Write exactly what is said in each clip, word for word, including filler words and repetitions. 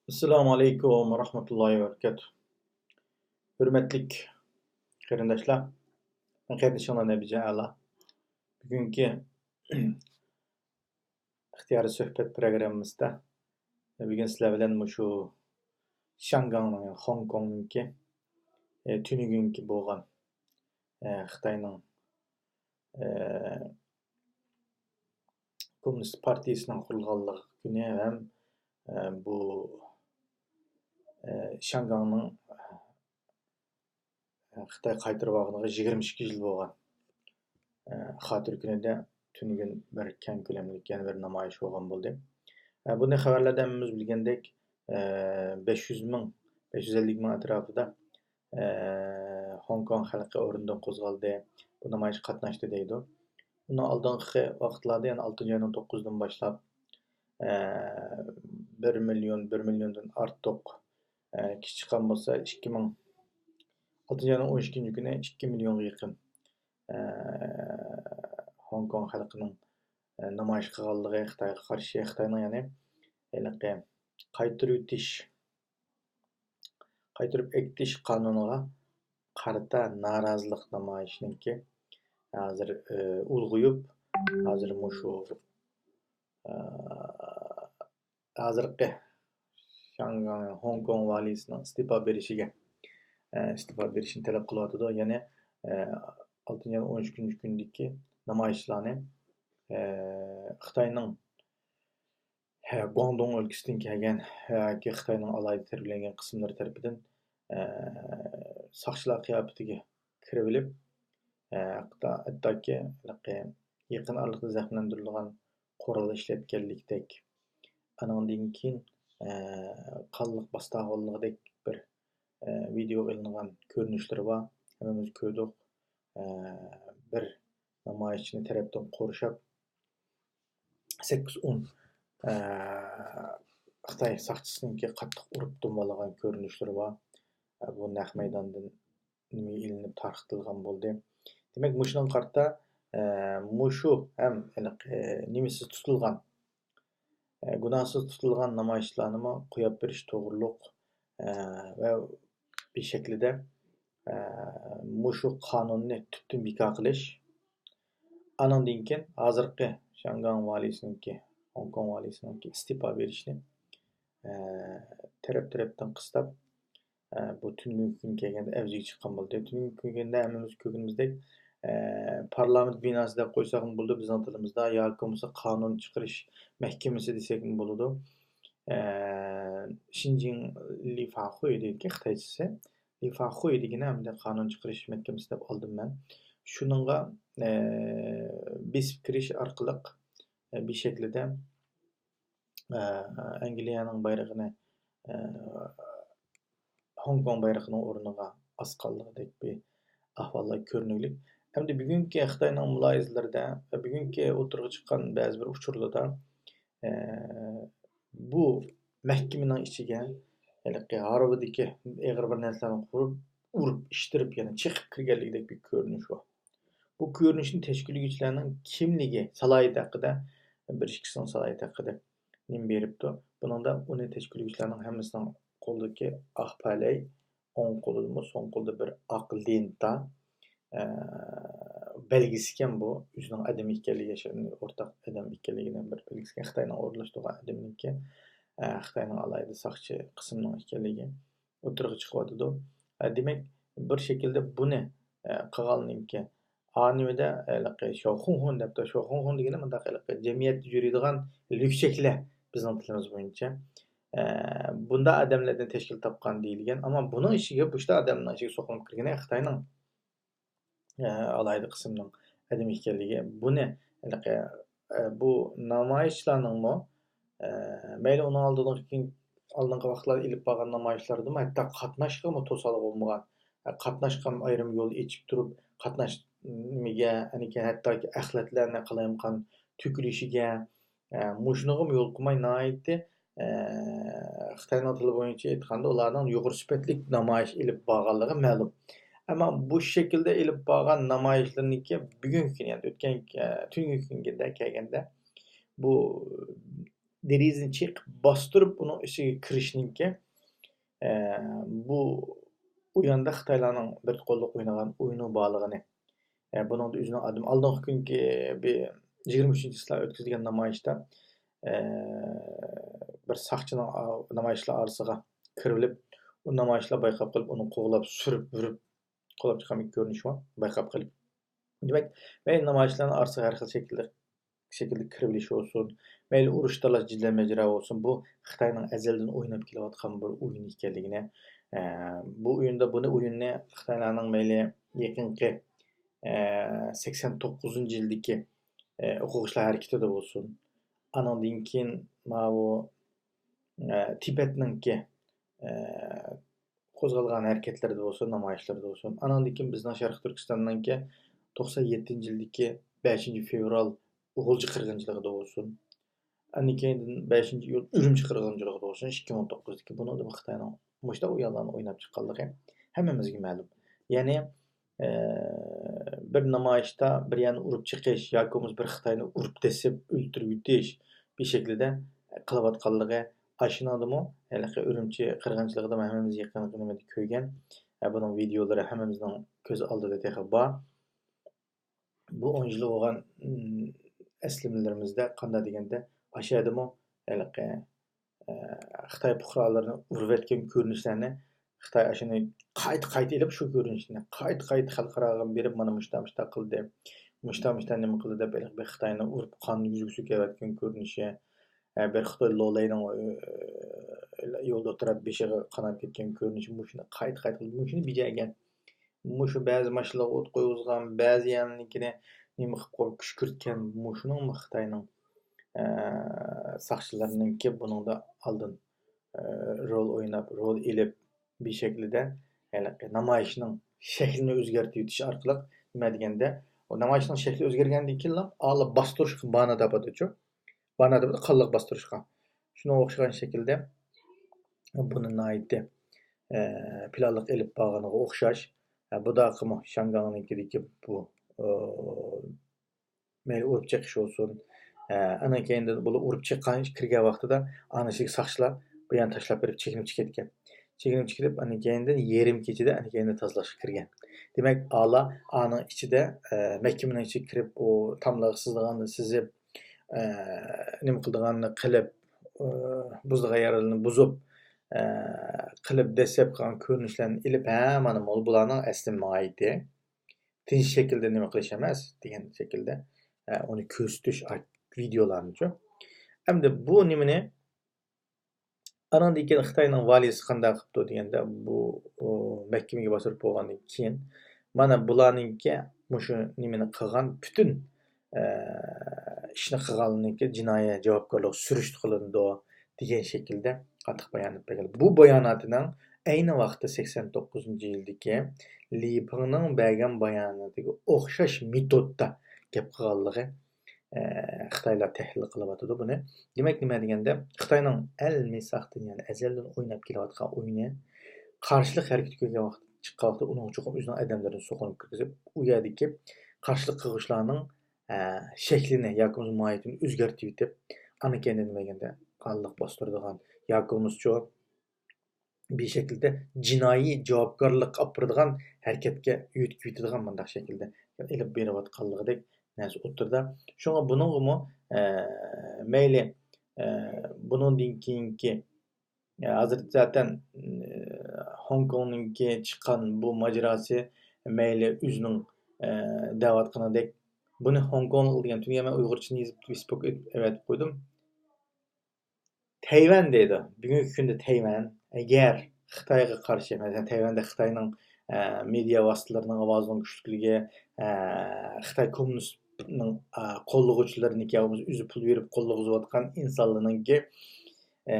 ئەسسالامۇ ئەلەيكۇم ۋە رەھمەتۇللاھى ۋە بەرىكاتۇھ. ھۆرمەتلىك قېرىنداشلار، مەن قېرىندىشىڭلار نەبىجان ئەلا. بۈگۈنكى ئىختىيارىي سۆھبەت پروگراممىسىدا بۈگۈن سىلەر بىلەن مۇشۇ شياڭگاڭنىڭ، يەنى خوڭكوڭنىڭكى، ئە، تۈنۈگۈنكى بولغان، ئە، خىتاينىڭ، ئە، كوممۇنىست پارتىيىسىنىڭ قۇرۇلغانلىق كۈنى ھەم، ئە، بۇ، ئە، شياڭگاڭنىڭ، ئە، خىتاي قايتۇرۇۋالغىنىغا يىگىرمە ئىككى يىل بولغان، ئە، خاتىرە كۈنىدە تۈنۈگۈن بىر كەڭ كۆلەملىك يەنە بىر نامايىش بولغان بولدى. ئە، بۇنى خەۋەرلەردە ھەممىمىز بىلگەندەك، ئە، بەش يۈز مىڭ، بەش يۈز ئەللىك مىڭ ئەتراپىدا، ئە، خوڭكوڭ خەلقى ئورنىدىن قوزغالدى، بۇ نامايىشقا قاتناشتى دەيدۇ. ئۇنىڭ ئالدىنقى ۋاقىتلاردا، يەنى ئالتىنچى ئاينىڭ توققۇزىدىن باشلاپ، ئە، بىر مىليون، بىر مىليوندىن ئارتۇق، ئە، كىشى چىققان بولسا، ئىككى مىڭ، ئالتىنچى ئاينىڭ ئون ئىككىنچى كۈنى ئىككى مىليونغا يېقىن، ئە، خوڭكوڭ خەلقىنىڭ، ئە، نامايىش قىلغانلىقى خىتايغا قارشى، خىتاينىڭ، يەنى، ھېلىقى قايتۇرۇۋېتىش، قايتۇرۇپ ئەكېتىش قانۇنىغا قارىتا نارازىلىق نامايىشىنىڭكى ھازىر، ئە، ئۇلغىيىپ، ھازىر مۇشۇ، ئە، ھازىرقى شياڭگاڭ، خوڭكوڭ ۋالىيسىنىڭ ئىستېپا بېرىشىگە، ئە، ئىستېپا بېرىشىنى تەلەپ قىلىۋاتىدۇ. يەنى، ئە، ئالتىنچى ئاينىڭ ئون ئۈچىنچى كۈنىدىكى نامايىشلارنى، ئە، خىتاينىڭ ھە، گۇاڭدۇڭ ئۆلكىسىدىن كەلگەن ياكى خىتاينىڭ ئالاھىدە تەربىيەلەنگەن قىسىملىرى تەرىپىدىن، ئە، ساقچىلار قىياپىتىگە كىرىۋېلىپ، ئە، ھەتتا، ھەتتاكى ھېلىقى يېقىن ئارىلىقتا زەخىملەندۈرۈلگەن قورال ئىشلەتكەنلىكتەك، ئانىڭدىن كېيىن، ئە، قانلىق باستاغانلىقىدەك بىر، ئە، ۋىدېئو ئېلىنغان كۆرۈنۈشلىرى بار. ھەممىمىز كۆردۇق. ئە، بىر نامايىشچىنى تەرەپتىن قورشاپ، سەككىز ئون، ئە، خىتاي ساقچىسىنىڭكى قاتتىق ئۇرۇپ دۇمبالىغان كۆرۈنۈشلىرى بار. ئە، بۇ نەق مەيداندىن نېمىگە ئېلىنىپ تارقىتىلغان بولدى. دېمەك، مۇشۇنىڭغا قارىتا، ئە، مۇشۇ ھەم ئېنىق، ئە، نېمىسىز تۇتۇلغان، ئە، گۇناھسىز تۇتۇلغان نامايىشچىلارنىمۇ قويۇپ بېرىش توغرۇلۇق، ئە، ۋە بىر شەكلىدە، ئە، مۇشۇ قانۇننى تۈپتىن بىكار قىلىش. ئانىڭدىن كېيىن ھازىرقى شياڭگاڭ ۋالىيسىنىڭكى، خوڭكوڭ ۋالىيسىنىڭكى ئىستېپا بېرىشىنى، ئە، تەرەپ-تەرەپتىن قىستاپ، ئە، بۇ تۈنۈگۈنكى كۈن كەلگەندە ئەۋجىگە چىققان بولدى. تۈنۈگۈنكى كۈندە ھەممىمىز كۆرگىنىمىزدەك، ئە، پارلامېنت بىناسى دەپ قويساقمۇ بولىدۇ، بىزنىڭ تىلىمىزدا، ياكى بولمىسا قانۇن چىقىرىش مەھكىمىسى دېسەكمۇ بولىدۇ. ئە، شىنجىڭ لىفاخۇي دېگەنكى خىتايچىسى. لىفاخۇي دېگىنى ئەمدى قانۇن چىقىرىش مەھكىمىسى دەپ ئالدىم مەن. شۇنىڭغا، ئە، بېسىپ كىرىش ئارقىلىق، ئە، بىر شەكلىدە، ئە، ئەنگلىيەنىڭ بايرىقىنى، ئە، خوڭكوڭ بايرىقىنىڭ ئورنىغا ئاسقانلىقىدەك بىر ئەھۋاللار كۆرۈنۈگلۈك. ئەمدى بۈگۈنكى خىتاينىڭ مۇلاھىزىلىرىدە ۋە بۈگۈنكى ئوتتۇرىغا چىققان بەزى بىر ئۇچۇرلاردا، ئە، بۇ مەھكىمىنىڭ ئىچىگە ھېلىقى ھارۋىدىكى ئېغىر بىر نەرسىلەرنى قۇرۇپ، ئۇرۇپ، ئىشتىرىپ، يەنە چېقىپ كىرگەنلىكىدەك بىر كۆرۈنۈش بار. بۇ كۆرۈنۈشنى تەشكىللىگۈچىلەرنىڭ كىملىكى، سالاھىيىتى ھەققىدە، بىر ئىككىسىنىڭ سالاھىيىتى ھەققىدە نېمە بېرىپتۇ؟ بۇنىڭدا ئۇنى تەشكىللىگۈچىلەرنىڭ ھەممىسىنىڭ قولىدىكى ئاق پەلەي، ئوڭ قولىدىمۇ، سول قولىدا بىر ئاق لېنتا، ئە، بەلگىسىكەن بۇ. ئۆزىنىڭ ئادەم ئىكەنلىكى، ياشىرىن ئورتاق ئادەم ئىكەنلىكىنىڭ بىر بەلگىسىكەن. خىتاينىڭ ئورۇنلاشتۇرغان ئادىمىنىڭكى، ئە، خىتاينىڭ ئالاھىدە ساقچى قىسمىنىڭ ئىكەنلىكى ئوتتۇرىغا چىقىۋاتىدۇ. ئە، دېمەك، بىر شەكىلدە بۇنى، ئە، قىلغانلىقى، ئا، نېمىدە، ھېلىقى شياۋخۇڭخۇن دەپتۇ. شياۋخۇڭخۇن دېگىنى مۇنداق ھېلىقى جەمئىيەتتە يۈرىدىغان لۈكچەكلەر، بىزنىڭ تىلىمىز بويىچە. ئە، بۇنداق ئادەملەردىن تەشكىل تاپقان دېيىلگەن. ئەمما بۇنىڭ ئىچىگە، بۇشتا ئادەمنىڭ ئىچىگە سوقۇلۇپ كىرگىنى خىتاينىڭ، ئە، ئالاھىدە قىسىمنىڭ ئادىمى ئىكەنلىكى. بۇنى، ھېلىقى، ئە، بۇ نامايىشچىلارنىڭمۇ، ئە، مەيلى ئۇنىڭ ئالدىدىكى، ئالدىنقى ۋاقىتلاردا ئېلىپ بارغان نامايىشلاردىمۇ ھەتتا قاتناشقىمۇ توسالغۇ بولمىغان. ئە، قاتناشقان ئايرىم يول ئېچىپ تۇرۇپ، قاتناش-، نېمىگە، ئەنىكەن ھەتتاكى ئەخلەتلەرنى قالايمىقان تۆكۈلۈشىگە، ئە، مۇشۇنىڭغىمۇ يول قويماي، ناھايىتى، ئە، خىتاينىڭ تىلى بويىچە ئېيتقاندا، ئۇلارنىڭ يۇقىرى سۈپەتلىك نامايىش ئېلىپ بارغانلىقى مەلۇم. ئەمما بۇ شەكىلدە ئېلىپ بارغان نامايىشلىرىنىڭكى بۈگۈنكى كۈنى، يەنى ئۆتكەن، ئە، تۈنۈگۈنكى كۈنگە كەلگەندە، بۇ دېرىزىنى چېقىپ باستۇرۇپ ئۇنىڭ ئىچىگە كىرىشنىڭكى، ئە، بۇ ئۇ ياندا خىتايلارنىڭ بىر قوللۇق ئوينىغان ئويۇنى بارلىقىنى، ئە، بۇنىڭدا ئۆزىنىڭ ئادىمى ئالدىنقى كۈنكى بىر يىگىرمە ئۈچىنچى چىسلا ئۆتكۈزگەن نامايىشتا، ئە، بىر ساقچىنىڭ ئا-، نامايىشچىلار ئارىسىغا كىرىۋېلىپ، ئۇ نامايىشچىلار بايقاپ قېلىپ، ئۇنى قوغلاپ، سۈرۈپ، ئۇرۇپ، قوغلاپ چىققان بىر كۆرۈنۈش بار، بايقاپ قېلىپ. دېمەك، مەيلى نامايىشچىلارنىڭ ئارىسىغا ھەر خىل شەكىلدە، شەكىلدە كىرىۋېلىش بولسۇن، مەيلى ئۇرۇش تالاش جىدەل مەجرا بولسۇن، بۇ خىتاينىڭ ئەزەلدىن ئويناپ كېلىۋاتقان بىر ئويۇن ئىكەنلىكىنى، ئە، بۇ ئويۇندا، بۇنى ئويۇننى خىتايلارنىڭ مەيلى يېقىنقى، ئە، سەكسەن توققۇزىنچى يىلدىكى، ئە، ئوقۇغۇچىلار ھەرىكىتىدە بولسۇن، ئانىڭدىن كېيىن ماۋۇ، ئە، تىبەتنىڭكى، ئە، قوزغالغان ھەرىكەتلىرىدە بولسۇن، نامايىشلىرىدا بولسۇن. ئانىڭدىن كېيىن بىزنىڭ شەرقىي تۈركىستاننىڭكى توقسان يەتتىنچى يىلدىكى بەشىنچى فېۋرال ئوغۇلچى قىرغىنچىلىقىدا بولسۇن. ئاندىن كېيىن بەشىنچى ئىيۇل ئۈرۈمچى قىرغىنچىلىقىدا بولسۇن، ئىككى مىڭ ئون توققۇزدىكى، بۇنىڭدا خىتاينىڭ مۇشۇنداق ئويۇنلارنى ئويناپ چىققانلىقى ھەممىمىزگە مەلۇم. يەنى، ئە، بىر نامايىشتا بىر يەرنى ئۇرۇپ چېقىش ياكى بولمىسا بىر خىتاينى ئۇرۇپ دېسىپ ئۆلتۈرۈۋېتىش بىر شەكىلدە قىلىۋاتقانلىقى، ئاشۇنىڭدىمۇ ھېلىقى ئۈرۈمچى قىرغىنچىلىقىدىمۇ ھەممىمىز يېقىنقى نېمىدە كۆرگەن، ئە، بۇنىڭ ۋىدېئولىرى ھەممىمىزنىڭ كۆز ئالدىدا تېخى بار. بۇ ئون يىل بولغان، ئىم، ئەسلىمىلىرىمىزدە قانداق دېگەندە، ئاشۇ يەردىمۇ ھېلىقى، ئە، خىتاي پۇقرالىرىنى ئۇرۇۋەتكەن كۆرۈنۈشلەرنى خىتاي ئاشۇنى قايتا-قايتا ئېلىپ، شۇ كۆرۈنۈشنى قايتا-قايتا خەلقئاراغا بېرىپ، مانا مۇشتا-مۇشتا قىلدى، مۇشتا-مۇشتا نېمە قىلدى دەپ، ھېلىقى بىر خىتاينى ئۇرۇپ قان يۈزىگە سۈركەۋەتكەن كۆرۈنۈشى، ئە، بىر خىتاي لولاينىڭ، ئە، يولدا تۇرۇپ بېشىغا قانات كەتكەن كۆرۈنۈشى، مۇشۇنى قايتا-قايتا قىلىپ، مۇشۇنى بېجەرگەن. مۇشۇ بەزى ماشىنىلارغا ئوت قويغۇزغان، بەزى يەرلىرىنىڭكىنى نېمە قىلىپ قويۇپ كۈشكۈرتكەن، مۇشۇنىڭمۇ خىتاينىڭ، ئە، ساقچىلىرىنىڭكى بۇنىڭدا ئالدىن، ئە، رول ئويناپ، رول ئېلىپ، بىر شەكىلدە ھېلىقى نامايىشنىڭ شەكلىنى ئۆزگەرتىۋېتىش ئارقىلىق، نېمە دېگەندە، ئۇ نامايىشنىڭ شەكلى ئۆزگەرگەندىن كېيىنلا ئالا باستۇرۇشقا بانا تاپىدۇچۇ. بانا تاپىدۇ، قانلىق باستۇرۇشقا. شۇنىڭغا ئوخشىغان شەكىلدە بۇنى ناھايىتى، ئە، پىلانلىق ئېلىپ بارغىنىغا ئوخشاش. ئە، بۇ داقىمۇ شياڭگاڭنىڭكىدىكى بۇ، ئۇ، مەيلى ئۇرۇپ چېقىش بولسۇن. ئە، ئانىڭ كەينىدىن بۇلار ئۇرۇپ چېقىش كىرگەن ۋاقتىدا ئانىسىدىكى ساقچىلار بۇ يەرنى تاشلاپ بېرىپ چېكىنىپ چىقىپ كەتكەن. چېكىنىپ چىقىپ، ئاندىن كەينىدىن يېرىم كېچىدە ئاندىن كەينىدىن تازىلاشقا كىرگەن. دېمەك، ئالا ئانىڭ ئىچىدە، ئە، مەھكىمىنىڭ ئىچىگە كىرىپ، ئۇ تاملارغا سىزىدىغاننى سىزىپ، ئە، نېمە قىلىدىغاننى قىلىپ، ئە، بۇزىدىغان يەرلىرىنى بۇزۇپ، ئە، قىلىپ دەسسەپ قىلغان كۆرۈنۈشلەرنى ئېلىپ، ھە، مانا بۇلارنىڭ ئەسلى ماھىيىتى. تىنچ شەكىلدە نېمە قىلىش ئەمەس دېگەن شەكىلدە، ئە، ئۇنى كۆرسىتىش ئايت-، ۋىدېئولارنىچۇ. ئەمدى بۇ نېمىنى ئانىڭدىن كېيىن خىتاينىڭ ۋالىيسى قانداق قىپتۇ دېگەندە، بۇ، ئۇ، مەھكىمىگە باستۇرۇپ بولغاندىن كېيىن، مانا بۇلارنىڭكى مۇشۇ نېمىنى قىلغان پۈتۈن، ئە، ئىشنى قىلغانلىرىنىڭكى جىنايى جاۋابكارلىققا سۈرۈشتە قىلىنىدۇ دېگەن شەكىلدە قاتتىق بايانات بەرگەن. بۇ باياناتىنىڭ ئەينى ۋاقىتتا سەكسەن توققۇزىنچى يىلدىكى لى پىڭنىڭ بەرگەن باياناتىغا ئوخشاش مېتودتا گەپ قىلغانلىقى ئە، خىتايلار تەھلىل قىلىۋاتىدۇ بۇنى. دېمەك، نېمە دېگەندە، خىتاينىڭ ئەلمىساقتىن، يەنى ئەزەلدىن ئويناپ كېلىۋاتقان ئويۇنى، قارشىلىق ھەرىكىتى كۆرگەن ۋاقىت، چىققان ۋاقىتتا ئۇنىڭغا چوقۇم ئۆزىنىڭ ئادەملىرىنى سوقۇنۇپ كىرگۈزۈپ، ئۇ يەردىكى قارشىلىق قىلغۇچىلارنىڭ، ئە، شەكلىنى ياكى بولمىسا ماھىيىتىنى ئۆزگەرتىۋېتىپ، ئاندىن كېيىن نېمە دېگەندە، قانلىق باستۇرىدىغان ياكى بولمىسىچۇ، بىر شەكىلدە جىنايى جاۋابكارلىققا ئاپىرىدىغان ھەرىكەتكە يۆتكىۋېتىدىغان مۇنداق شەكىلدە ئېلىپ بېرىۋاتقانلىقىدەك نەرسە ئوتتۇرىدا. شۇڭا بۇنىڭغىمۇ، ئە، مەيلى، ئە، بۇنىڭدىن كېيىنكى، ئە، ھازىر زاتەن، ئە، خوڭكوڭنىڭكى چىققان بۇ ماجىراسى مەيلى ئۆزىنىڭ، ئە، دەۋاتقىنىدەك، بۇنى خوڭكوڭلۇق دېگەن، تۈنۈگۈن مەن ئۇيغۇرچىنى يېزىپ فېيسبۇكقا ئېتىپ، ئەۋەتىپ قويدۇم. تەيۋەن دەيدۇ. بۈگۈنكى كۈندە تەيۋەن، ئەگەر خىتايغا قارشى، مەسىلەن، تەيۋەندە خىتاينىڭ، ئە، مېدىيا ۋاسىتىلىرىنىڭ ئاۋازىنىڭ كۈچلۈكلۈكى، ئە، خىتاي كوممۇنىستىنىڭ، ئە، قوللىغۇچىلىرىنىڭكى يا بولمىسا ئۆزى پۇل بېرىپ قوللىغۇزۇۋاتقان ئىنسانلىرىنىڭكى، ئە،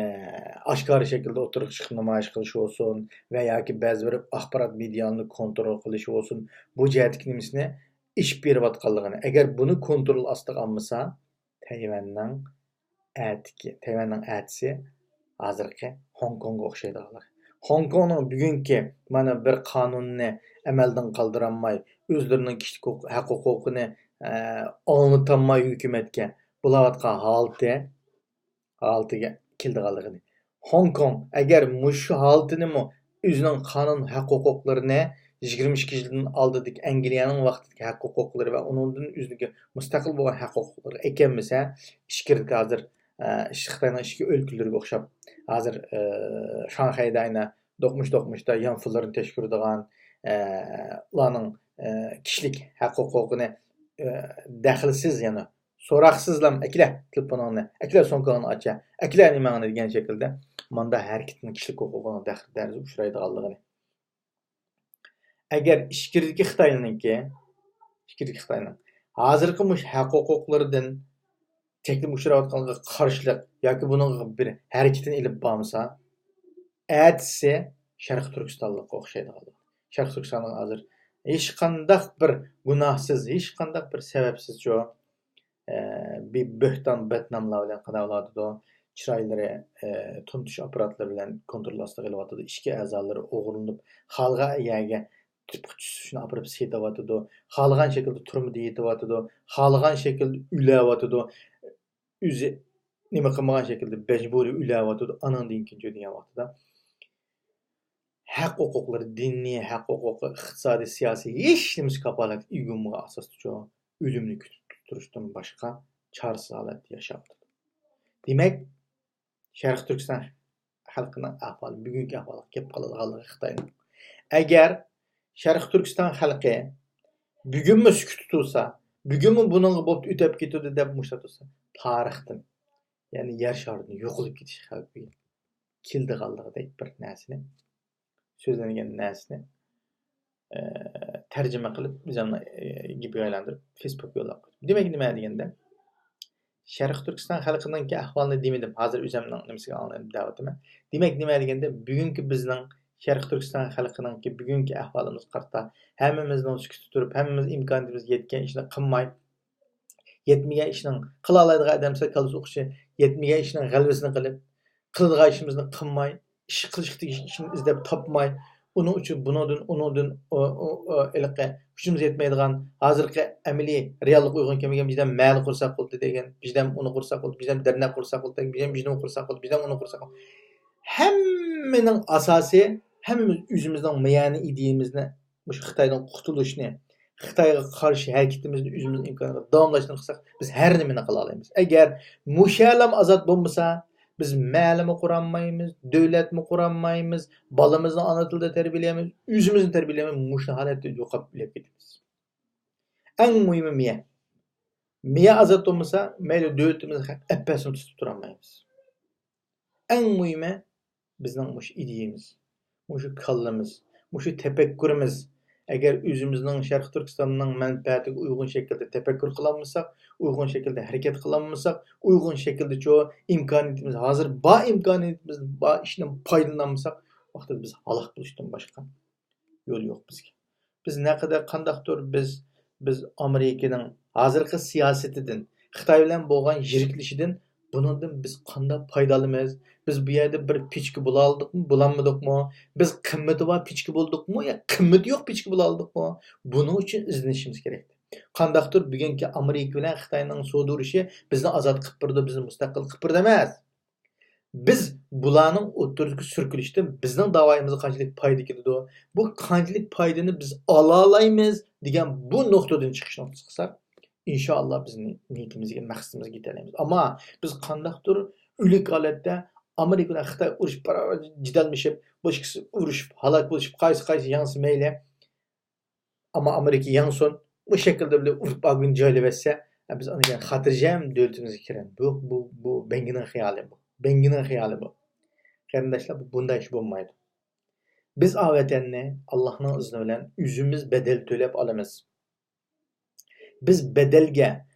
ئاشكارا شەكىلدە ئوتتۇرىغا چىقىپ نامايىش قىلىشى بولسۇن ۋە ياكى بەزى بىر ئاخبارات مېدىيالارنى كونترول قىلىشى بولسۇن، بۇ جەھەتتىكى نېمىسىنى ئېچىپ بېرىۋاتقانلىقىنى، ئەگەر بۇنى كونترول ئاستىغا ئالمىسا، تەيۋەننىڭ ئەتىكى، تەيۋەننىڭ ئەتىسى ھازىرقى خوڭكوڭغا ئوخشايدىغانلىقى. خوڭكوڭنىڭ بۈگۈنكى مانا بىر قانۇننى ئەمەلدىن قالدۇرالماي، ئۆزلىرىنىڭ كىشىلىك ھوق-، ھەق ھوقۇقىنى، ئە، ئاڭلىتالماي ھۆكۈمەتكە بولاۋاتقان ھالىتى، ھالىتىگە كېلىدىغانلىقىنى. خوڭكوڭ ئەگەر مۇشۇ ھالىتىنىمۇ ئۆزىنىڭ قانۇن ھەق ھوقۇقلىرىنى يىگىرمە ئىككى يىلدىن ئالدىدىكى ئەنگلىيەنىڭ ۋاقتىدىكى ھەق ھوقۇقلىرى ۋە ئۇنىڭدىن ئۆزىنىڭكى مۇستەقىل بولغان ھەق ھوقۇقلىرىغا ئەكەلمىسە، ئىچكىرىدىكى ھازىر، ئە، خىتاينىڭ ئىچكى ئۆلكىلىرىگە ئوخشاپ، ھازىر، ئە، شاڭخەيدە ئەنە دوقمۇش دوقمۇشتا يانفونلىرىنى تەكشۈرىدىغان، ئە، ئۇلارنىڭ، ئە، كىشىلىك ھەق ھوقۇقىنى، ئە، دەخلىسىز يەنە سوراقسىزلا ئەكىلە تېلېفونۇڭنى، ئەكىلە سومكاڭنى ئاچا، ئەكىلە نېمەڭنى دېگەن شەكىلدە ماندا ھەرىكىتىنىڭ كىشىلىك ھوقۇقىنىڭ دەخلى دەرىجىسى ئۇچرايدىغانلىقىنى. ئەگەر ئىچكىرىدىكى خىتاينىڭكى، ئىچكىرىدىكى خىتاينىڭ ھازىرقى مۇشۇ ھەق ھوقۇقلىرىدىن چەكلىمە ئۇچراۋاتقانلىقىغا قارشىلىق ياكى بۇنىڭغا بىر ھەرىكىتىنى ئېلىپ بارمىسا، ئەتىسى شەرقىي تۈركىستانلىققا ئوخشايدىغانلىق. شەرقىي تۈركىستاننىڭ ھازىر ھېچقانداق بىر گۇناھسىز، ھېچقانداق بىر سەۋەبسىزچۇ، ئە، بى-، بۆھتان، بەتناملار بىلەن قانداق بولۇۋاتىدۇ؟ چىرايلىرى، ئە، تونۇتۇش ئاپپاراتلىرى بىلەن كونترول ئاستىغا ئېلىۋاتىدۇ. ئىچكى ئەزالىرى ئوغرىلىنىپ، خالىغان يەرگە تۇتقا چۈشۈشنى ئاپىرىپ سېتىۋاتىدۇ. خالىغان شەكىلدە تۈرمىدە يېتىۋاتىدۇ. خالىغان شەكىلدە ئۆلەۋاتىدۇ. ئۆزى نېمە قىلمىغان شەكىلدە مەجبۇرىي ئۆلەۋاتىدۇ. ئانىڭدىن كېيىن دېگەن ۋاقتىدا ھەق ھوقۇقلىرى، دىنىي ھەق ھوقۇقى، ئىقتىسادىي، سىياسىي ھېچ نېمىسى كاپالەتكە ئىگە بولمىغان ئاساستا شۇ ئۆلۈمنى كۈتۈپ تۇرۇشتىن باشقا چارىسىز ھالەتتە ياشاۋاتىدۇ. دېمەك، شەرقىي تۈركىستان خەلقىنىڭ ئەھۋالى بۈگۈنكى ئەھۋالغا كېلىپ قالىدىغانلىقى خىتاينىڭ. ئەگەر شەرقىي تۈركىستان خەلقى بۈگۈنمۇ سۈكۈتتە تۇرسا، بۈگۈنمۇ بۇنىڭغا بوپتۇ، ئۆتەپ كېتىدۇ دەپ مۇشۇنداق تۇرسا، تارىختىن، يەنى يەر شارىدىن يوقىلىپ كېتىش خەۋپى كېلىدىغانلىقىدەك بىر نەرسىنى سۆزلەنگەن نەرسىنى، ئە، تەرجىمە قىلىپ، ئۆزۈمنىڭ، ئە، گېپىگە ئايلاندۇرۇپ، فېيسبۇكقا يوللاپ قويدۇم. دېمەك، نېمە دېگەندە، شەرقىي تۈركىستان خەلقىنىڭكى ئەھۋالىنى دېمىدىم. ھازىر ئۆزۈمنىڭ نېمىسىگە ئاڭلىنىپ دەۋاتىمەن. دېمەك، نېمە دېگەندە، بۈگۈنكى بىزنىڭ شەرقىي تۈركىستان خەلقىنىڭكى بۈگۈنكى ئەھۋالىمىزغا قارىتا، ھەممىمىزنىڭ سۈكۈتتە تۇرۇپ، ھەممىمىز ئىمكانىيىتىمىز يەتكەن ئىشنى قىلماي، يەتمىگەن ئىشنىڭ، قىلالايدىغان ئادەم بولسا كاللىسى ئوقۇشى، يەتمىگەن ئىشنىڭ غەلۋىسىنى قىلىپ، قىلىدىغان ئىشىمىزنى قىلماي، ئىش قىلىشقا تېگىشلىك ئىشنى ئىزدەپ تاپماي، ئۇنىڭ ئۈچۈن بۇنىڭدىن، ئۇنىڭدىن، ئۇ، ئۇ، ئۇ، ھېلىقى كۈچىمىز يەتمەيدىغان، ھازىرقى ئەمەلىي رېئاللىققا ئۇيغۇن كەلمىگەن، بىردەم مەھەللە قۇرساق بولدى دېگەن، بىردەم ئۇنى قۇرساق بولدى، بىردەم دەرنەك قۇرساق بولدى، بىردەم بىردەم قۇرساق بولدى، بىردەم ئۇنى قۇرساق بولدى. ھەممىنىڭ ئاساسى، ھەممىمىز ئۆزىمىزنىڭ مەيەنى ئىدىيىمىزنى مۇشۇ خىتايدىن قۇتۇلۇشنى، خىتايغا قارشى ھەرىكىتىمىزنى ئۆزىمىزنىڭ ئىمكانىغا داۋاملاشتۇرۇپ قىلساق، بىز ھەر نېمىنى قىلالايمىز. ئەگەر مۇشۇ ئالەم ئازاد بولمىسا، بىز مەھەللىمۇ قۇرالمايمىز، دۆلەتمۇ قۇرالمايمىز، بالىمىزنى ئانا تىلدا تەربىيەلىيەلمەيمىز، ئۆزىمىزنى تەربىيەلىيەلمەيمىز، مۇشۇ ھالەتتە يوقاپ ئۆلۈپ كېتىمىز. ئەڭ مۇھىمى مىيە. مىيە ئازاد بولمىسا، مەيلى دۆلىتىمىز ئەپەسنى تۇتۇپ تۇرالمايمىز. ئەڭ مۇھىمى، بىزنىڭ مۇشۇ ئىدىيىمىز، مۇشۇ كاللىمىز، مۇشۇ تەپەككۇرىمىز. ئەگەر ئۆزىمىزنىڭ شەرقىي تۈركىستاننىڭ مەنپەئەتىگە ئۇيغۇن شەكىلدە تەپەككۇر قىلالمىساق، ئۇيغۇن شەكىلدە ھەرىكەت قىلالمىساق، ئۇيغۇن شەكىلدىچۇ ئىمكانىيىتىمىز، ھازىر بار ئىمكانىيىتىمىز، بار ئىشتىن پايدىلىنالمىساق، ۋاقتىدا بىز ھالاك بولۇشتىن باشقا يول يوق بىزگە. بىز نەقەدەر قانداقتۇر بىز، بىز ئامېرىكىنىڭ ھازىرقى سىياسىتىدىن، خىتاي بىلەن بولغان يىرىكلىشىدىن، بۇنىڭدىن بىز قانداق پايدا ئالىمىز؟ بىز بۇ يەردە بىر پىچكە بولالدۇقمۇ، بولالمىدۇقمۇ؟ بىز قىممىتى بار پىچكە بولدۇقمۇ يا قىممىتى يوق پىچكە بولالدۇقمۇ؟ بۇنىڭ ئۈچۈن ئىزدىنىشىمىز كېرەك. قانداقتۇر بۈگۈنكى ئامېرىكا بىلەن خىتاينىڭ سودا ئۇرۇشى بىزنى ئازاد قىلىپ بېرىدۇ، بىزنى مۇستەقىل قىلىپ بېرىدۇ ئەمەس. بىز بۇلارنىڭ ئوتتۇرىسىغا سۈركىلىشتىن بىزنىڭ داۋايىمىزغا قانچىلىك پايدا كېلىدۇ، بۇ قانچىلىك پايدىنى بىز ئالالايمىز دېگەن بۇ نۇقتىدىن چىقىش نۇقتىسى قىلساق، ئىنشائاللا بىز نى-، نىيىتىمىزگە، مەقسىتىمىزگە يېتەلەيمىز. ئەمما بىز قانداقتۇر ئۆلۈك ھالەتتە ئامېرىكا بىلەن خىتاي ئۇرۇشۇپ، بارا-، جېدەللىشىپ، بۇ ئىككىسى ئۇرۇشۇپ، ھالاك بولۇشۇپ، قايسى، قايسى يەڭسە مەيلى، ئەمما ئامېرىكا يەڭسۇن، بۇ شەكىلدە بىلەن ئۇرۇپ ئاگىنى جايلىۋەتسە، بىز ئاندىن كېيىن خاتىرجەم دۆلىتىمىزگە كىرەمىز. بۇ، بۇ، بۇ بەڭگىنىڭ خىيالى بۇ. بەڭگىنىڭ خىيالى بۇ. قېرىنداشلار، بۇ، بۇنداق ئىش بولمايدۇ. بىز ئا ۋەتەننى ئاللاھنىڭ ئىزنى بىلەن ئۆزىمىز بەدەل تۆلەپ ئالىمىز. بىز بەدەلگە،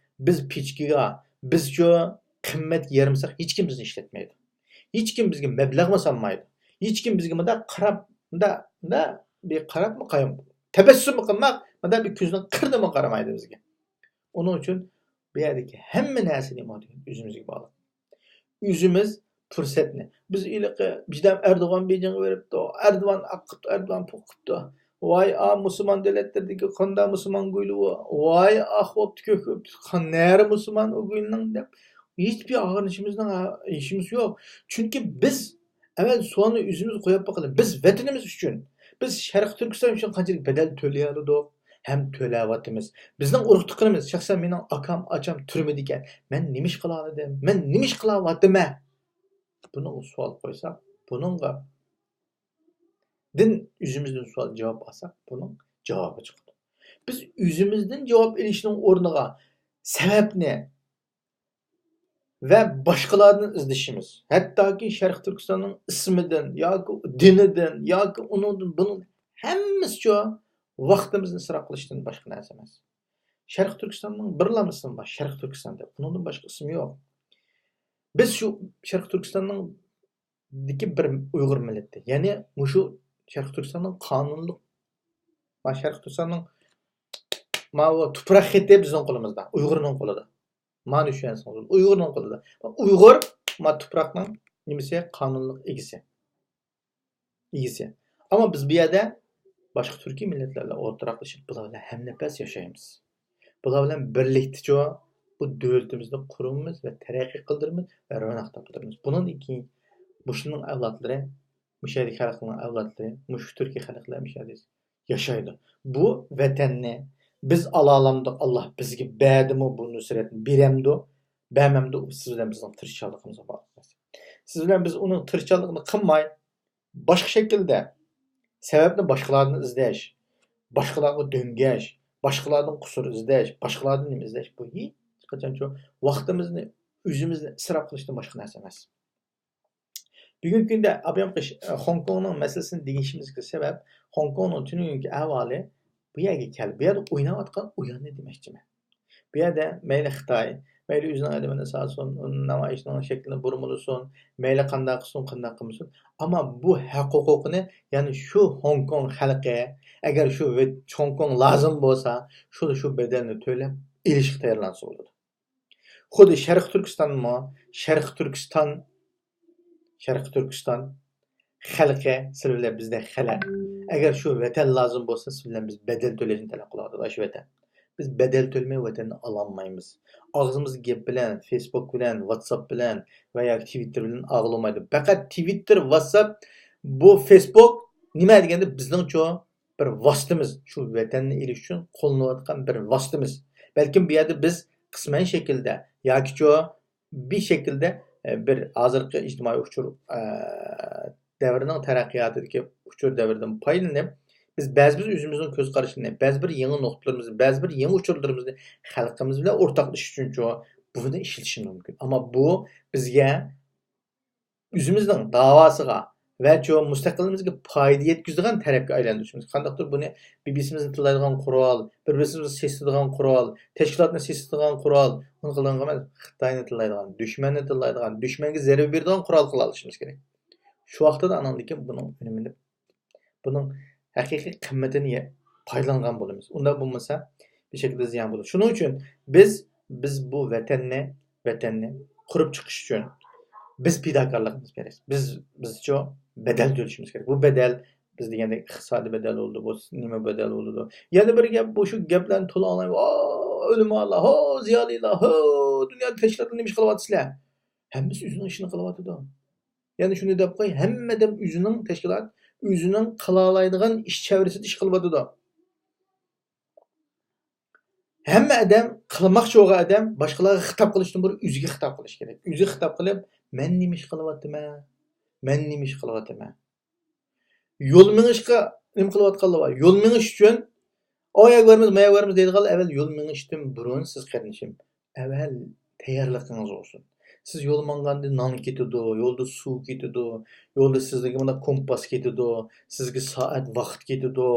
بىز پىچكىگە، بىزچۇ قىممەتكە يارىمىساق، ھېچكىم بىزنى ئىشلەتمەيدۇ. ھېچكىم بىزگە مەبلەغمۇ سالمايدۇ. ھېچكىم بىزگە مۇنداق قاراپ، مۇنداق، مۇنداق بىر قاراپمۇ قايم-، تەبەسسۇممۇ قىلماق، مۇنداق بىر كۆزىنىڭ قىرىنىمۇ قارىمايدۇ بىزگە. ئۇنىڭ ئۈچۈن بۇ يەردىكى ھەممە نەرسە نېمە دېگەن ئۆزىمىزگە باغلىق. ئۆزىمىز پۇرسەتنى. بىز ھېلىقى بىردەم ئەردوغان بېيجىڭغا بېرىپتۇ، ئەردوغان ئاق قىپتۇ، ئەردوغان پۇق قىپتۇ. ۋاي ئا مۇسۇلمان دۆلەتلىرىدىكى قانداق مۇسۇلمان گۇيلى ئۇ. ۋاي ئاھ بوپتۇ كۆك بوپتۇ. قان-، نەرە مۇسۇلمان ئۇ گۇيلىنىڭ دەپ. ھېچبىر ئاغرىنىشىمىزنىڭ ئىشىمىز يوق. چۈنكى بىز ئەۋەل سوئالنى ئۆزىمىزگە قويۇپ باقىلى. بىز ۋەتىنىمىز ئۈچۈن، بىز شەرقىي تۈركىستان ئۈچۈن قانچىلىك بەدەل تۆلىيەلىدۇق ھەم تۆلەۋاتىمىز. بىزنىڭ ئۇرۇق-تۇغقىنىمىز، شەخسەن مېنىڭ ئاكام، ئاچام تۈرمىدىكەن. مەن نېمە ئىش قىلالايدىم؟ مەن نېمە ئىش قىلاۋاتىمەن؟ بۇنىڭغا سوئال قويساق، بۇنىڭغا دىن ئۆزىمىزدىن سوئال جاۋاب ئالساق، بۇنىڭ جاۋابى چىقىدۇ. بىز ئۆزىمىزدىن جاۋاب ئېلىشنىڭ ئورنىغا سەۋەبنى ۋە باشقىلاردىن ئىزدىشىمىز، ھەتتاكى شەرقىي تۈركىستاننىڭ ئىسمىدىن ياكى دىنىدىن ياكى ئۇنىڭدىن بۇنىڭ ھەممىسىچۇ ۋاقتىمىزنى ئىسراپ قىلىشتىن باشقا نەرسە ئەمەس. شەرقىي تۈركىستاننىڭ بىرلا ئىسمى بار، شەرقىي تۈركىستان دەپ. ئۇنىڭدىن باشقا ئىسمى يوق. بىز شۇ شەرقىي تۈركىستاننىڭ دىكى بىر ئۇيغۇر مىللىتى. يەنى مۇشۇ شەرقىي تۈركىستاننىڭ قانۇنلۇق، ما شەرقىي تۈركىستاننىڭ ماۋۇ تۇپراق خېتى بىزنىڭ قولىمىزدا، ئۇيغۇرنىڭ قولىدا. مانا چۈشەنسىڭىز، ئۇيغۇرنىڭ قولىدا. ئۇيغۇر ما تۇپراقنىڭ نېمىسى، قانۇنلۇق ئىگىسى. ئىگىسى. ئەمما بىز بۇ يەردە باشقا تۈركىي مىللەتلەر بىلەن ئورتاقلىشىپ، بۇلار بىلەن ھەمنەپەس ياشايمىز. بۇلار بىلەن بىرلىكتىچۇ بۇ دۆلىتىمىزنى قۇرىمىز ۋە تەرەققىي قىلدۇرىمىز ۋە روناق تاپتۇرىمىز. بۇنىڭدىن كېيىن مۇشۇنىڭ ئەۋلادلىرى، مۇشۇ يەردىكى خەلقنىڭ ئەۋلادلىرى، مۇشۇ تۈركىي خەلقلەر مۇشۇ يەردە ياشايدۇ. بۇ ۋەتەننى بىز ئالالامدۇق، ئاللا بىزگە بەردىمۇ بۇ نۇسرەتنى، بېرەمدۇ، بەرمەمدۇ، سىز بىلەن بىزنىڭ تىرىشچانلىقىمىزغا باغلىق. سىز بىلەن بىز ئۇنىڭ تىرىشچانلىقىنى قىلماي، باشقا شەكىلدە سەۋەبنى باشقىلاردىن ئىزدەش، باشقىلارغا دۆڭگەش، باشقىلاردىن قۇسۇر ئىزدەش، باشقىلاردىن نېمە ئىزدەش، بۇ ھېچقاچانچۇ ۋاقتىمىزنى، ئۆزىمىزنى ئىسراپ قىلىشتىن باشقا نەرسە ئەمەس. بۈگۈنكى كۈندە ئابيام قىش، خوڭكوڭنىڭ مەسىلىسىنى دېيىشىمىزگە سەۋەب، خوڭكوڭنىڭ تۈنۈگۈنكى ئەھۋالى بۇ يەرگە كەلدى. بۇ يەردە ئويناۋاتقان ئويۇننى دېمەكچىمەن. بۇ يەردە مەيلى خىتاي، مەيلى ئۆزىنىڭ ئەدىبىنى سالسۇن، نامايىشنىڭ شەكلىنى بۇرمىلىسۇن، مەيلى قانداق قىلسۇن، قانداق قىلمىسۇن، ئەمما بۇ ھەق ھوقۇقىنى، يەنى شۇ خوڭكوڭ خەلقى، ئەگەر شۇ ۋېت-، خوڭكوڭ لازىم بولسا، شۇ، شۇ بەدەلنى تۆلەپ ئېلىشقا تەييارلانسا بولىدۇ. خۇددى شەرقىي تۈركىستانمۇ، شەرقىي تۈركىستان، شەرقىي تۈركىستان خەلقى، سىلەر بىلەن بىزدەك خەلق. ئەگەر شۇ ۋەتەن لازىم بولسا، سىلەر بىلەن بىز بەدەل تۆلەشنى تەلەپ قىلىۋاتىدۇ، شۇ ۋەتەن. بىز بەدەل تۆلىمەي ۋەتەننى ئالالمايمىز. ئاغزىمىزدا گەپ بىلەن، فېيسبۇك بىلەن، ۋاتساپ بىلەن ۋە ياكى تىۋىتتېر بىلەن ئالغىلى بولمايدۇ. پەقەت تىۋىتتېر، ۋاتساپ، بۇ فېيسبۇك نېمە دېگەندە بىزنىڭچۇ بىر ۋاسىتىمىز، شۇ ۋەتەننى ئېلىش ئۈچۈن قوللىنىۋاتقان بىر ۋاسىتىمىز. بەلكىم بۇ يەردە بىز قىسمەن شەكىلدە ياكىچۇ بىر شەكىلدە، ئە، بىر ھازىرقى ئىجتىمائىي ئۇچۇر، ئە، دەۋرىنىڭ تەرەققىياتىدىكى ئۇچۇر دەۋرىدىن پايدىلىنىپ، بىز بەزى بىر ئۆزىمىزنىڭ كۆز قارىشىنى، بەزى بىر يېڭى نۇقتىلىرىمىزنى، بەزى بىر يېڭى ئۇچۇرلىرىمىزنى خەلقىمىز بىلەن ئورتاقلىشىش ئۈچۈنچۇ بۇنى ئىشلىتىشىمىز مۇمكىن. ئەمما بۇ بىزگە ئۆزىمىزنىڭ داۋاسىغا ۋەچۇ مۇستەقىللىقىمىزگە پايدا يەتكۈزىدىغان تەرەپكە ئايلاندۇرۇشىمىز. قانداقتۇر بۇنى بىبىسىمىزنى تىللايدىغان قورال، بىر-بىرىمىزنى سېسىتىدىغان قورال، تەشكىلاتنى سېسىتىدىغان قورال، ئۇنى قىلىدىغان ئەمەس، خىتاينى تىللايدىغان، دۈشمەننى تىللايدىغان، دۈشمەنگە زەربە بېرىدىغان قورال قىلالىشىمىز كېرەك. شۇ ۋاقىتتا ئاناندىن كېيىن بۇنىڭ ئۈنۈمىنى، بۇنىڭ ھەقىقىي قىممىتىنى يە-، پايدىلانغان بولىمىز. ئۇنداق بولمىسا، بىر شەكىلدە زىيان بولىدۇ. شۇنىڭ ئۈچۈن بىز، بىز بۇ ۋەتەننى، ۋەتەننى قۇرۇپ چىقىش ئۈچۈن بىز پىداكارلىقىمىز كېرەك. بىز، بىزچۇ بەدەل تۆلىشىمىز كېرەك. بۇ بەدەل، بىز دېگەندەك ئىقتىسادىي بەدەل بولىدۇ، بۇ نېمە بەدەل بولىدۇ. يەنە بىر گەپ، بۇ شۇ گەپلەرنى تولا ئاڭلايمەن. ھو، ئۆلىمالار، ھو، زىيالىيلار، ھو، دۇنيادا تەشكىلاتلار نېمە ئىش قىلىۋاتىسىلەر؟ ھەممىسى ئۆزىنىڭ ئىشىنى قىلىۋاتىدۇ. يەنى شۇنى دەپ قوي، ھەممە ئادەم ئۆزىنىڭ تەشكىلات، ئۆزىنىڭ قىلالايدىغان ئىش چەۋرىسىدە ئىش قىلىۋاتىدۇ. ھەممە ئادەم، قىلماقچى بولغان ئادەم باشقىلارغا خىتاب قىلىشتىن بۇرۇن ئۆزىگە خىتاب قىلىش كېرەك. ئۆزىگە خىتاب قىلىپ، مەن نېمە ئىش قىلىۋاتىمەن؟ مەن نېمە ئىش قىلىۋاتىمەن؟ يول مېڭىشقا نېمە قىلىۋاتقانلار بار؟ يول مېڭىش ئۈچۈن ئا يەرگە بارىمىز، ما يەرگە بارىمىز دەيدىغانلار ئەۋەل يول مېڭىشتىن بۇرۇن سىز قېرىندىشىم، ئەۋەل تەييارلىقىڭىز بولسۇن. سىز يول ماڭغاندا نان كېتىدۇ، يولدا سۇ كېتىدۇ، يولدا سىزدىكى مۇنداق كومپاس كېتىدۇ، سىزگە سائەت ۋاقىت كېتىدۇ،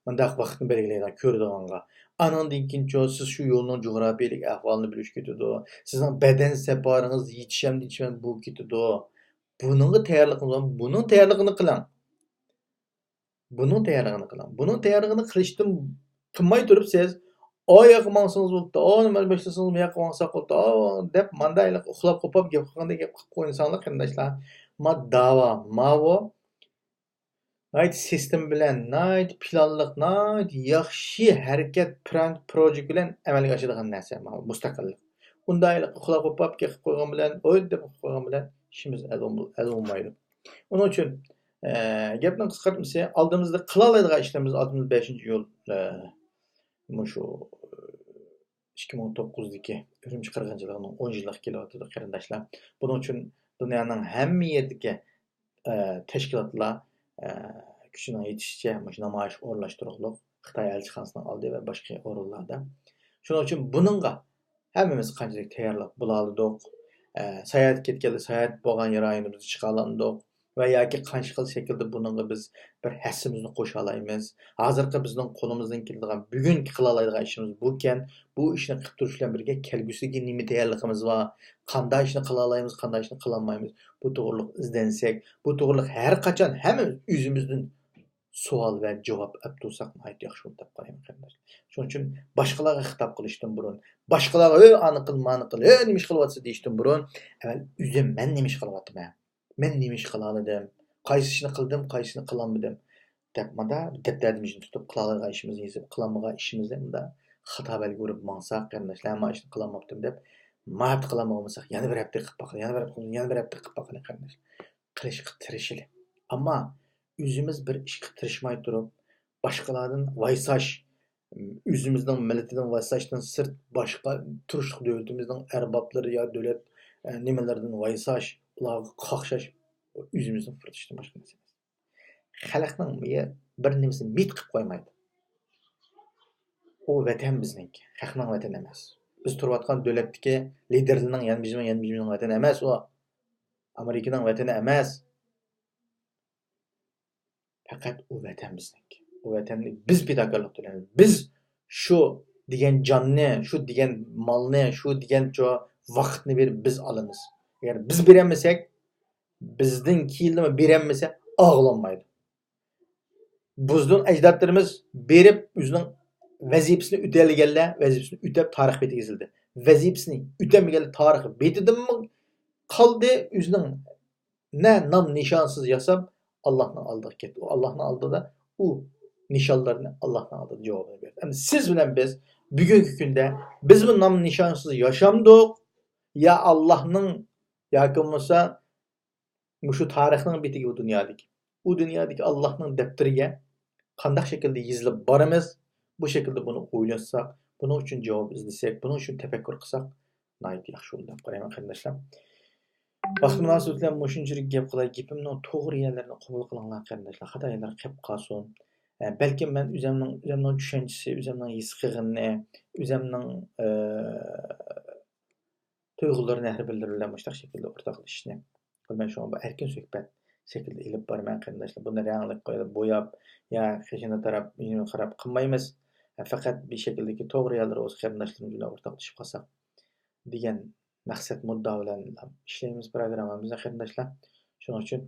مۇنداق ۋاقىتنى بەلگىلەيدىغان كۆرىدىغانغا. ئانىڭدىن كېيىنچۇ سىز شۇ يولنىڭ جۇغراپىيەلىك ئەھۋالىنى بىلىش كېتىدۇ، سىزنىڭ بەدەن سەپپارىڭىز يېتىشەمدۇ يېتىشمەمدۇ بۇ كېتىدۇ. بۇنىڭغا تەييارلىقىڭىز بار، بۇنىڭ تەييارلىقىنى قىلىڭ. بۇنىڭ تەييارلىقىنى قىلىڭ. بۇنىڭ تەييارلىقىنى قىلىشتىن، قىلماي تۇرۇپ سىز، ئا ياققا ماڭسىڭىز بولۇپتۇ، ئا نېمە باشلىسىڭىز بۇ ياققا ماڭساق بولۇپتۇ، ئا دەپ ماندا ئۇخلاپ قوپاپ گەپ قىلغاندەك گەپ قىلىپ قويمىساڭلار قېرىنداشلار. ما داۋا، ماۋۇ ناھايىتى سىستېما بىلەن، ناھايىتى پىلانلىق، ناھايىتى ياخشى ھەرىكەت، پىلان، پروژېكت بىلەن ئەمەلگە ئاشىدىغان نەرسە، ماۋۇ مۇستەقىللىق. ئۇنداق قۇلاق قوپاپ قىلىپ قويغان بىلەن، ئويلىدىم قىلىپ قويغان بىلەن ئىشىمىز ھەل بولم-، ھەل بولمايدۇ. ئۇنىڭ ئۈچۈن، ئە، گەپنىڭ قىسقارتمىسى، ئالدىمىزدا قىلالايدىغان ئىشلىرىمىز ئالدىمىزدا بەشىنچى يول، ئە، مۇشۇ ئىككى مىڭ توققۇزدىكى ئۈرۈمچى قىرغىنچىلىقىنىڭ ئون يىللىقى كېلىۋاتىدۇ، قېرىنداشلار. بۇنىڭ ئۈچۈن دۇنيانىڭ ھەممە يېرىدىكى، ئە، تەشكىلاتلار، ئە، كۈچىنىڭ يېتىشىچە مۇشۇ نامايىش ئورۇنلاشتۇرۇقلۇق خىتاي ئەلچىخانىسىنىڭ ئالدى ۋە باشقا ئورۇنلاردا. شۇنىڭ ئۈچۈن بۇنىڭغا ھەممىمىز قانچىلىك تەييارلىق بولالىدۇق؟ ئە، ساياھەتكە كەتكەندە ساياھەت بولغان رايونىمىزدا چىقالاندۇق ۋە ياكى قانچە خىل شەكىلدە بۇنىڭغا بىز بىر ھەسسىمىزنى قوشالايمىز؟ ھازىرقى بىزنىڭ قولىمىزدىن كېلىدىغان، بۈگۈنكى قىلالايدىغان ئىشىمىز بۇكەن. بۇ ئىشنى قىلىپ تۇرۇش بىلەن بىرگە، كەلگۈسىدىكى نېمە تەييارلىقىمىز بار؟ قانداق ئىشنى قىلالايمىز، قانداق ئىشنى قىلالمايمىز؟ بۇ توغرىلىق ئىزدەنسەك، بۇ توغرىلىق ھەر قاچان ھەممىمىز ئۆزىمىزدىن سوئال ۋە جاۋاب ئەپ تۇرساق ناھايىتى ياخشى بولىدۇ دەپ قارايمەن، قېرىنداشلار. شۇنىڭ ئۈچۈن باشقىلارغا خىتاب قىلىشتىن بۇرۇن، باشقىلارغا «ھۆي، ئانى قىل، مانى قىل، ھۆي، نېمە ئىش قىلىۋاتىسەن» دېيىشتىن بۇرۇن، ئەۋۋەل ئۆزۈم مەن نېمە ئىش قىلىۋاتىمەن؟ مەن نېمە ئىش قىلالىدىم؟ قايسى ئىشنى قىلدىم، قايسىنى قىلالمىدىم؟ دەپ مۇنداق دەپتەردىن تۇتۇپ، قىلالىغان ئىشىمىزنى يېزىپ، قىلالمىغان ئىشىمىزنى مۇنداق خاتا بەلگە ئۇرۇپ ماڭساق، قېرىنداشلار، ھەممە ئىشنى قىلالماپتىم دەپ، ما ھەپتە قىلالمىغان بولساق، يەنە بىر ھەپتە قىلىپ باقايلى، يەنە بىر ھەپتە قىلىپ، يەنە بىر ھەپتە قىلىپ باقايلى، قېرىنداشلار. قىلىشقا تىرىشىلى. ئەمما ئۆزىمىز بىر ئىشقا تىرىشماي تۇرۇپ، باشقىلاردىن ۋايساش، ئۆزىمىزنىڭ مىللىتىدىن ۋايساشتىن سىرت، باشقا تۇرۇشلۇق دۆلىتىمىزنىڭ ئەربابلىرى يا دۆلەت، ئە، نېمىلىرىدىن ۋايساش، ئۇلارغا قاقشاش، ئۆزىمىزنى پۇرىتىشتىن باشقا نەرسە ئەمەس. خەلقنىڭ مىيى بىر نېمىسىنى مىت قىلىپ قويمايدۇ. ئۇ ۋەتەن بىزنىڭكى، خەقنىڭ ۋەتىنى ئەمەس. بىز تۇرۇۋاتقان دۆلەتتىكى لىدېرلىرىنىڭ، يەنە بىزنىڭ، يەنە بىزنىڭ ۋەتىنى ئەمەس ئۇ. ئامېرىكىنىڭ ۋەتىنى ئەمەس. پەقەت ئۇ ۋەتەن بىزنىڭكى. ئۇ ۋەتەننى بىز پىداكارلىق تۆلەيمىز. بىز شۇ دېگەن جاننى، شۇ دېگەن مالنى، شۇ دېگەن شۇ ۋاقىتنى بېرىپ بىز ئالىمىز. ئەگەر بىز بېرەلمىسەك، بىزدىن كېيىنلىمۇ بېرەلمىسە، ئاغلانمايدۇ. بۇزدۇن ئەجدادلىرىمىز بېرىپ ئۆزىنىڭ ۋەزىپىسىنى ئۆتەلىگەنلەر ۋەزىپىسىنى ئۆتەپ تارىخ بېتىگە يېزىلدى. ۋەزىپىسىنى ئۆتەلمىگەنلەر تارىخ بېتىدىنمۇ قالدى، ئۆزىنىڭ نە نام نىشانسىز ياشاپ، ئاللاھنىڭ ئالدىغا كەتتى. ئۇ ئاللاھنىڭ ئالدىدا ئۇ نىشانلارنى ئاللاھنىڭ ئالدىدا جاۋابىنى بەردى. ئەمدى سىز بىلەن بىز بۈگۈنكى كۈندە بىزمۇ نام نىشانسىز ياشامدۇق؟ يا ئاللاھنىڭ ياكى بولمىسا مۇشۇ تارىخنىڭ بېتىگە، بۇ دۇنيادىكى، ئۇ دۇنيادىكى ئاللاھنىڭ دەپتىرىگە قانداق شەكىلدە يېزىلىپ بارىمىز؟ بۇ شەكىلدە بۇنى ئويلاشساق، بۇنىڭ ئۈچۈن جاۋاب ئىزدىسەك، بۇنىڭ ئۈچۈن تەپەككۇر قىلساق، ناھايىتى ياخشى بولىدۇ دەپ قارايمەن، قېرىنداشلار. ۋاقىت مۇناسىۋىتى بىلەن مۇشۇنچىلىك گەپ قىلاي. گېپىمنىڭ توغرا يەرلىرىنى قوبۇل قىلىڭلار، قېرىنداشلار. خاتا يەرلەر قېلىپ قالسۇن. ئە، بەلكىم مەن ئۆزەمنىڭ، ئۆزەمنىڭ چۈشەنچىسى، ئۆزەمنىڭ ھېس قىلغىنى، ئۆزەمنىڭ، ئە، تۇيغۇلىرىنى ھەر بىرلىرى بىلەن مۇشۇنداق شەكىلدە ئورتاقلىشىشنى قىلىمەن. شۇڭا بۇ ئەركىن سۆھبەت شەكلىدە ئېلىپ بارىمەن، قېرىنداشلار. بۇنى رەڭلىك قويۇپ، بوياپ، يا قېشىنى تاراپ، يۈزىنى قاراپ قىلمايمىز. فەقەت بىر شەكىلدىكى توغرا يەرلىرى بولسا قېرىنداشلىرىمىز بىلەن ئورتاقلىشىپ قالساق دېگەن مەقسەت، مۇددىئا بىلەن ئىشلەيمىز پروگراممىمىزنى، قېرىنداشلار. شۇنىڭ ئۈچۈن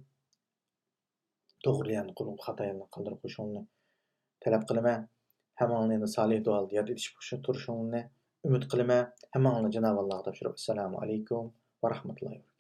توغرا يەرنى قولۇڭ، خاتا يەرنى قالدۇرۇپ قويۇشۇڭلارنى تەلەپ قىلىمەن. ھەممىڭلارنى سالىھ دۇئادا ياد ئېتىشىپ تۇرۇشۇڭلارنى ئۈمىد قىلىمەن. ھەممىڭلارنى جانابى ئاللاغا تاپشۇرۇپ، ئەسسالامۇ ئەلەيكۇم ۋە رەھمەتۇللاھى ۋە بەرىكاتۇھ.